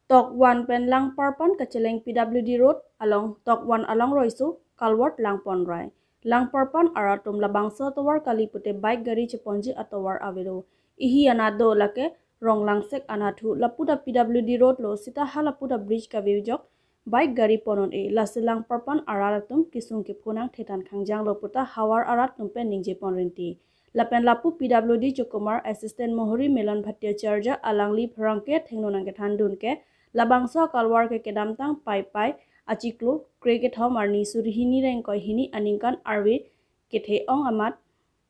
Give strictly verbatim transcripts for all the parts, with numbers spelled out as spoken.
Tok one pen Langparpan kacheleng P W D Road along Tok one along roiso culvert langponrai. Langparpan arat atum labangso atovar kali pute bike gari cheponji atovar avelo. Ihi anat do lake Ronglangsek anat thu, lapu ta P W D Road lo seta halapu ta bridge kave ajok bike gari pon un-e. Lasi Langparpan arat atum kesung kepho nangthetan khangjang lo puta havar arat atum pen ningje pon rinti. Lapen lapu P W D Chokomar Assistant Mohori Milan Bhatia Charja alangli pherangke thengno nangkethan dun ke labangso culvert ke kedamtang Paipai achiklo kre kethom arni suri hini ra ingkoi hini aningkan arve kethe-ong amat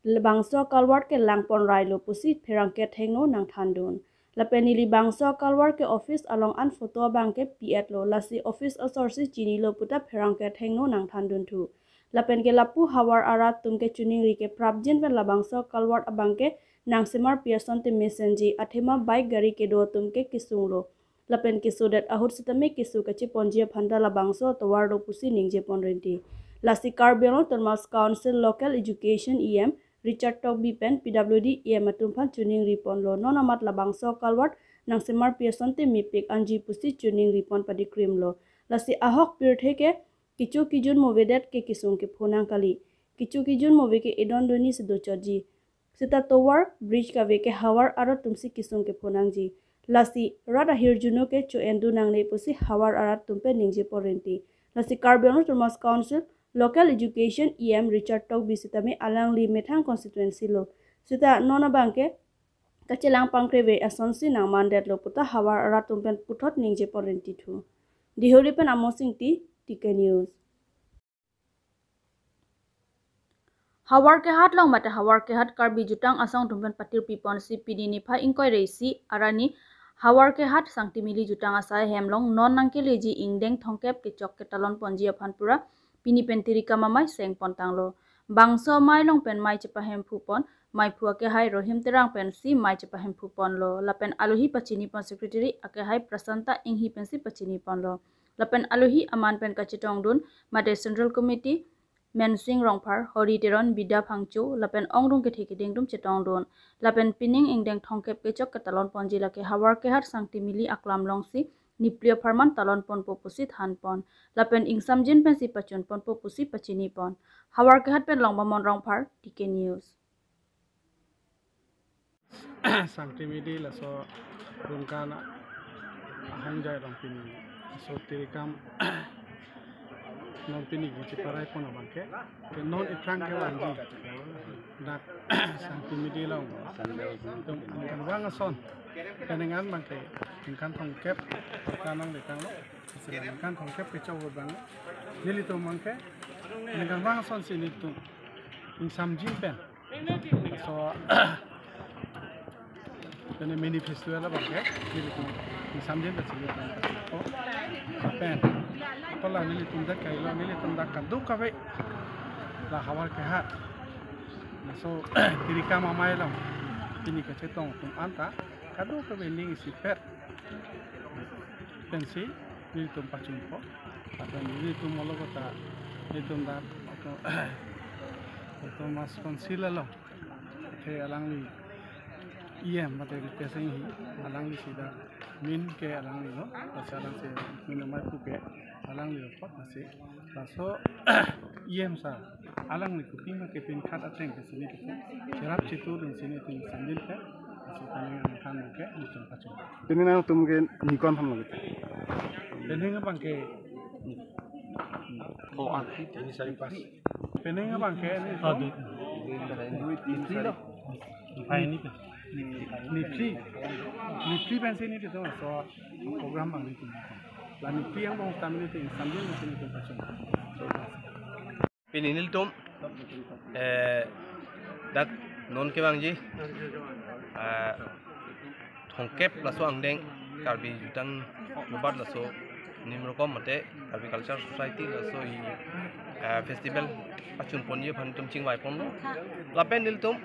labangso culvert ke langponrai lo pusi pherangke thengno nangthan dun. Lapen neli bangso culvert ke office along an photo abang ke pi-et lo, lasi office asor si chini lo puta pherangke thengno nangthan dun thu. Lapen ke lapu havar arat atum ke choningri ke prapjin pen labangso culvert abang ke nangsemar pi asonte mesenji athema bike gari kedo atum ke kesung lo. Lapen kesodet ahut sitame keso kacheponji aphan ta labangso atovar lo pusi ningje pon rinti. Lasi Karbi Anglong Autonomous Council Local Education E M Richard Tokbi pen P W D E M atum aphan choningri pon lo. Non amat labangso culvert nangsemar pi asonte mepik anji pusi choningri pon padikrim lo. Lasi ahok pirthe ke kecho kejun movedet ke kesung kepho nang kali. Kecho kejun move ke edon doni si dochotji. Seta tovar bridge kave ke havar arat atum si kesung kepho nangji. Lasi rat ahirjuno ke cho-en dun nangne pusi havar arat atum pen ningje pon rinti. Lasi Karbi Anglong Autonomous Council Local Education E M Richard Tokbi sitame alangli methang constituency lo. Seta non abang ke kachelang pangkreve asonsi nangmandet lo puta havar arat atum pen puthot ningje pon rinti thu. Deihori pen Amos Ingti, T K News. Havar kehat along mate Havar kehat Karbi jutang asong atum pen patirpi ponsi pini niphai ingkoi ra isi arni Havar kehat Sangtimili jutang asai hem along non nangkeleji ingdeng thomkep kechok ketalon ponji aphan pura pini pen tirikam amei seng pon tanglo. Bangso amei along pen mei chepahemphu pon, meiphu akehai Rohim Terang pensi mei chepahemphu ponlo. Lapen alohi pachini pon secretary akehai Prasanta Inghi pensi pachini ponlo. Lapen alohi aman pen kachetong dun mate Central Committee Mensing Rongphar, Hori Teron, Bida Phangcho, lapen ongdung kethe keding atum chetong dun. Lapen pining ingdeng thomkep kechok ketalon ponji lake Havar kehat Sangtimili aklam alongsi niphli apharman talon ponpo pusi than pon. Lapen ingsamjin pensi pachun ponpo pusi pachini pon. Havar kehat pen Longbamon Rongphar, T K News. Sangtimili laso Rungkan ahangjai along pini laso tirikam non pini gichiparai pon abang ke, ke non iphrang ke vangji dak Sangtimili along. Tum aningkanvang ason, penang an abang ke ningkan thomkep kanang letanglo. Ningkan thomkep kechok abang nelitum abang ke aningkanvang ason si nelitum ingsamjin pen laso pene mini festival abang ke nelitum ingsamjin pen si nelitum, oh, pen. Kola nelitum dak kailo, nelitum dak kadokave la Havar kehat laso tirikam amei along pini kachetong atum anta kadokave ning isipet pensi nelitum pachunpo. Lapen nelitum olo kota nelitum dak Autonomous Council along, athe alangli E M mate Ritesh Enghi, alangli si dak min ke alangli lo, lasi alangli si min amei pu ke alangli lo pot nasi. Laso E M sir alangli kopi ma kepinkhat ateng ke si nelitum cherap chetu dun si nelitum ingsamjin pen laso penang an than ke nelitum pachun. Pini nangtum ke nikon thamlo kita? Penang abang ke, oh, ah, ini sari pas. Penang abang ke ini. Oh, di. Ini sari. Niphai ini tuh. Niphli. Niphli pensi nelitum laso program abang nelitum. La niphli angbong tame nelitum ingsamjin pensi nelitum pachun. Pini nelitum, eh, dak non kevangji, eh, thomkep laso angdeng Karbi jutang nubat laso Nimrokom mate Karbi Culture Society laso i, eh, festival pachun ponji aphan nelitum chingvai ponlo. Lapen nelitum,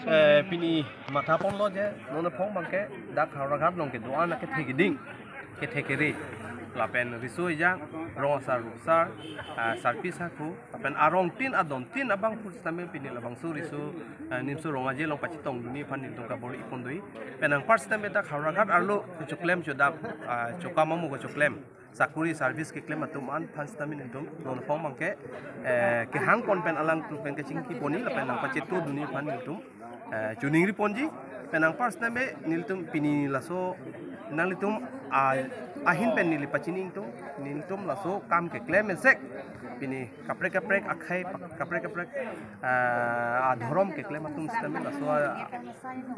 eh, pini matha ponlo je non aphong abang ke dak Howraghat along kedo-an akethe keding, kethe kere. Lapen riso ejang, rong asar, rupsar, ah, sarpi sarpo, lapen arong tin adon tin abang pusitame pini labangso riso, ah, Nimso Rong Aje along pachitong dunji aphan nelitum kabor-i pon do-i. Pen anpar sitame dak Howraghat arlo kechoklem chodap, ah, chokam amo kechoklem, sakuri service keklem atum an aphan sitame nelitum non phong abangke, eh, kehang pon pen alangtum pen kachingki pon-i lapen nangpachito dunji aphan nelitum, eh, choningri ponji. Pen anpar sitame nelitum pini laso nanglitum, ah, ahin pen neli pachini ingtung, nelitum laso kam keklem esek pini kaprek kaprek akhei, kaprek kaprek, ah, adhorom keklem atum sitame laso, ah,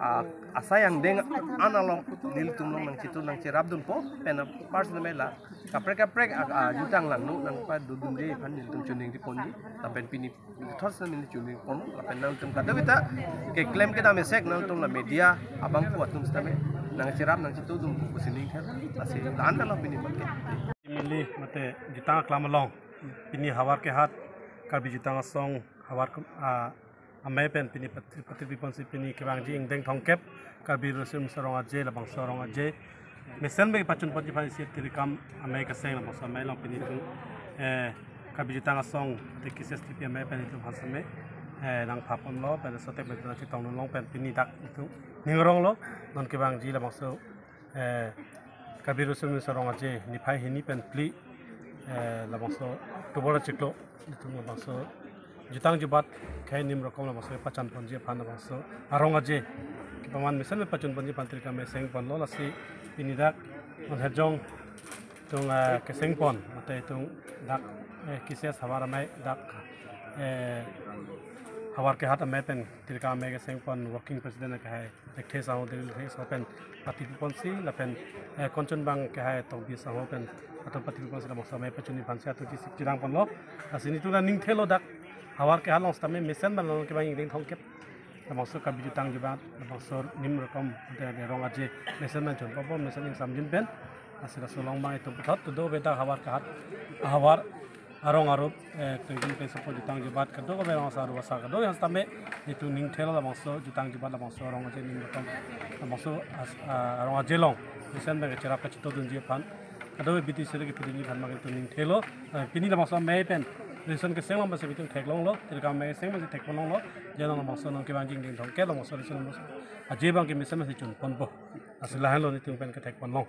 ah, asai angdeng an along nelitum along nangchito nangcherap dunpo. Pen anpar sitame la kaprek kaprek, ah, ah, jutang langno nangpadodunji aphan nelitum choningri ponji. Lapen pini thos na mini choningri pon lapen nangtum kadokave ta keklem kedam esek nangtum la media abangphu atum sitame nangcherap nangchito dun pusi ning khan lasi dan lo pini abangke. Mili mate jutang aklam along pini Howraghat Karbi Jutang Asong havar kum-, ah, amei pen pini patri, patri pipon si pini kevangji ingdeng thomkep Karbi Riso Nimso Rong Aje labangso Rong Aje mesen bagi pachun ponji aphan isi tirikam amei keseng labangso amei along pini itum, eh, Karbi Jutang Asong te K C S T P amei pen itum aphan sitame, eh, nangpha ponlo pen sotek pen nangchetong dunlong pen pini dak itum ning arong lo non kevangji labangso, eh, Karbi Riso Nimso Rong Aje niphai hini pen phli, eh, labangso October achiklo itum labangso jutang jubat khei nim rokom labangso pachan ponji aphan labangso arong aje kepaman mesen pen pachun ponji aphan tirikam amei seng ponlo lasi pini dak non hejong itum, eh, keseng pon mate itum dak, eh, K C S havar amei dak, eh, Howraghat amei pen tirikam amei keseng pon working president kehai Thekthe Sangho, Delil Thekthe Sangho pen patiri ponsi lapen, eh, konchun bang kehai Tokbi Sangho pen atum patiri ponsi labangso amei pachunji aphan si atum kisik chirang ponlo. Lasi nelitum nangning thelo dak Howraghat along sitame mesen pen along kevang ingdeng thomkep labangso Karbi Jutang Jubat labangso nim rokom ante ante Rong Aje mesen pen chun ponpo mesen pen samjin pen. Lasi laso along abang itum puthot kedo beda Howraghat, havar arong arup, eh, tengkin pen support jutang jubat kadokave rong asar rup asar kadokave sitame nelitum ning thelo labangso jutang jubat labangso Rong Aje nim rokom labangso as-, ah, Rong Aje along mesen pen kacherap kachito dunji aphan kadokave bidi seri kepidunji aphan abang itum ning thelo. Eh, pini labangso amei pen reason keseng along abang si itum theklonglo, tirikam amei keseng abang si thek ponlonglo. Jeno labangso non kevangji ingdeng thomkep labangso Riso Nimso Rong Aje abangke mesen abang si chun ponpo. Lasi lahenlo nelitum pen kethek ponlong.